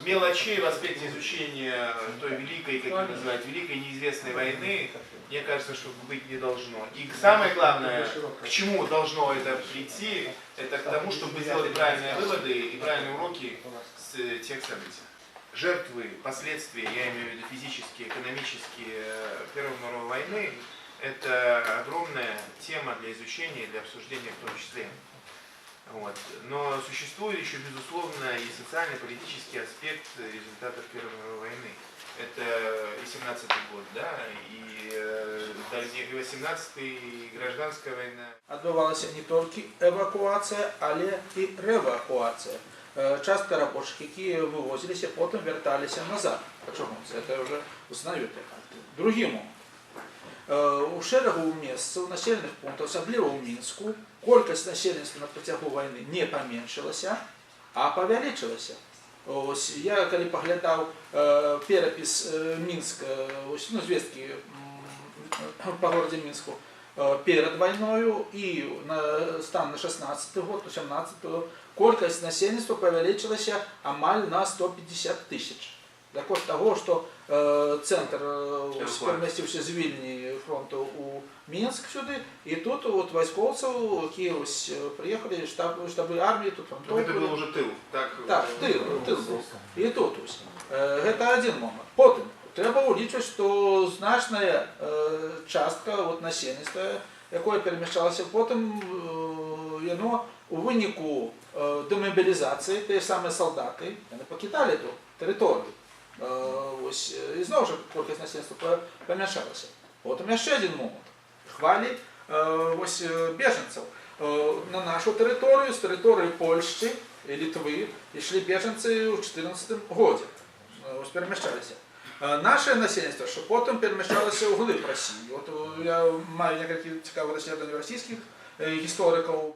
Мелочей в аспекте изучения той великой, как ее называют, великой неизвестной войны, мне кажется, что быть не должно. И самое главное, к чему должно это прийти, это к тому, чтобы мы сделали правильные выводы и правильные уроки с тех событий. Жертвы, последствия, я имею в виду физические, экономические, Первой мировой войны, это огромная тема для изучения и для обсуждения в том числе. Вот. Но существует еще, безусловно, и социально-политический аспект результатов Первой мировой войны. Это и 17-й год, да, и 18-й, и гражданская война. Адбывалася не толькі эвакуацыя, але і рэвакуацыя. Частка рабочых, якія вывозіліся, потым вярталіся назад па чыгунцы. Это уже узнают факты. Другі момант. У шэрагу месцаў, населеных пунктаў, асабліва ў Мінску, колькасць насельніцтва на працягу вайны не паменшылася, а павялічылася. Ось, я калі паглядаў перапіс Мінска, ось, ну, звесткі па горадзе Мінску перад вайною і на стан на 16 год, 17, колькасць насельніцтва павялічылася амаль на 150 тысяч. За кошт таго, што цэнтр ось, перамясціўся з Вільні фронту у Мінск сюды, і тут вот вайскоўцаў, якія ось прыехалі, штабы арміі, тут фронтоў Это былі. был уже тыл, так? Так, тыл быў. І тут ось. Гэта адзін момант. Потым трэба ўлічваць, што значная частка вот, насельніцтва, якое перамяшчалася потым, яно у выніку дэмабілізацыі, тыя самыя салдаты, яны пакідалі ту тэрыторыю. Ось, і зноў жа колькасць насельніцтва памяншалася. Потым яшчэ адзін момант. Хвалі ось, бежанцаў. На нашу тэрыторыю, з тэрыторыі Польшчы і Літвы ішлі бежанцы ў 14 годзе. Ось перамяшчаліся. Наше насельніцтва, што потым перамяшчалася ў глыб Расіі. Вот, я маю некалькі цікавых даследаванняў расійскіх гісторыкаў.